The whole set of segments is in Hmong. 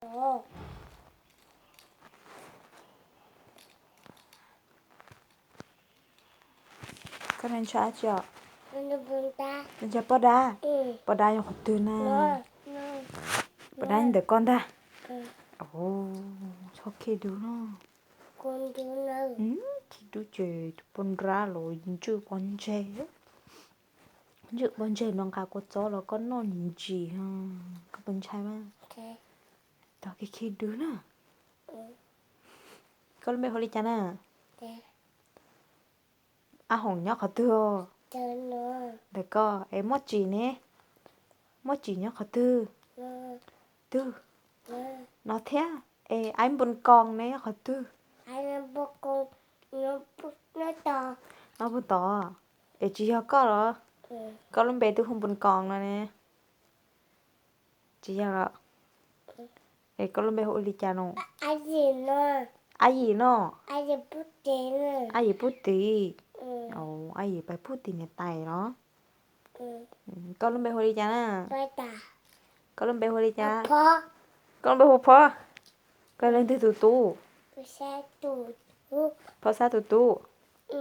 Koj ntshai tsi os? Ntshai pob dab? Pob dab nyob qhov twg na? Pob dab ntawm koj ntag. Txhob khib dub no. Khib dub ces tus pob dab los ntswj pob ntseg. Ntswj pob ntseg no nqa kua txob los koj noj ntsim ntsim, koj puas ntshai mas? Txhob khib dub na. Koj lub npe hu li cas na? Ab Hoom nyob qhov twg? Ntawm koj. Es Muaj Tsim ne? Muaj Tsim nyob qhov twg? Twg? No thiab. Es Aib Npus Koos ne nyob qhov twg? Nyob puag tod. Es tsis yog koj los? Koj lub npe twb hu Npus Koos no ne. Tsis yog los? Es koj lub npe hu ua li cas no? Ab Yim no. Ab Yim pub tim. Ab Yim pub tim niam tais los? Koj lub npe hu li cas na? Koj lub npe hu li cas? Koj lub npe hu Phob. Koj leej twg tus tub? Phob Xab tus tub.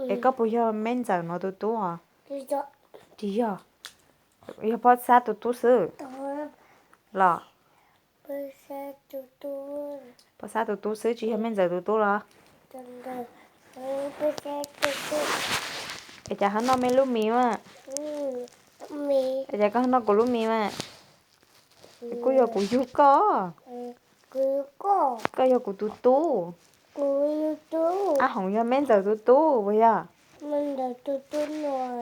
Es koj puas yog Meb Ntxawm no tus tub os? Tsis yog. Yog Phob Xab tus tub xwb los? Phob Xab tus tub xwb tsis yog Meb Ntxawm tus tub los? Es cas ho noj Meb lub mis mas? Es cas koj ho noj kuv lub mis mas? Kuj yog kuv yug koj. Koj yog kuv tus tub. Ab Hoom yog Meb Ntxawm tus tub puas yog?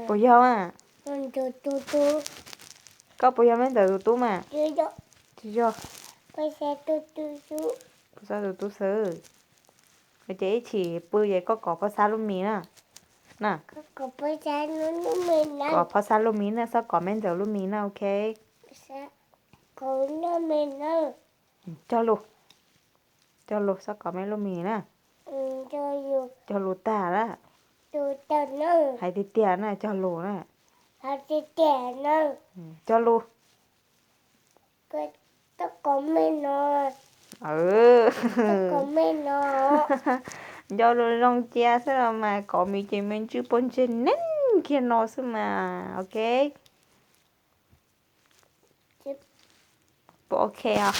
Puas yog mas? Koj puas yog Meb Ntxawm tus tub mas? Tsis yog. Phob Xab tus tub xwb. Ces ib chim pw ces koj kov Phob Xab lub mis na. Na, kov Phob Xab lub mis na, txhob kov Meb Ntxawm lub mis na, ok? Cog lus, cog lus, txhob kov Meb lub mis na. Cog lus tag na. Hais tiag tiag na, cog lus na. Cog lus. Nco lus zoo cia xwb los mas, kov mis ces me ntswj pob ntseg neeg kiag no xwb mas, ok. Puas ok os?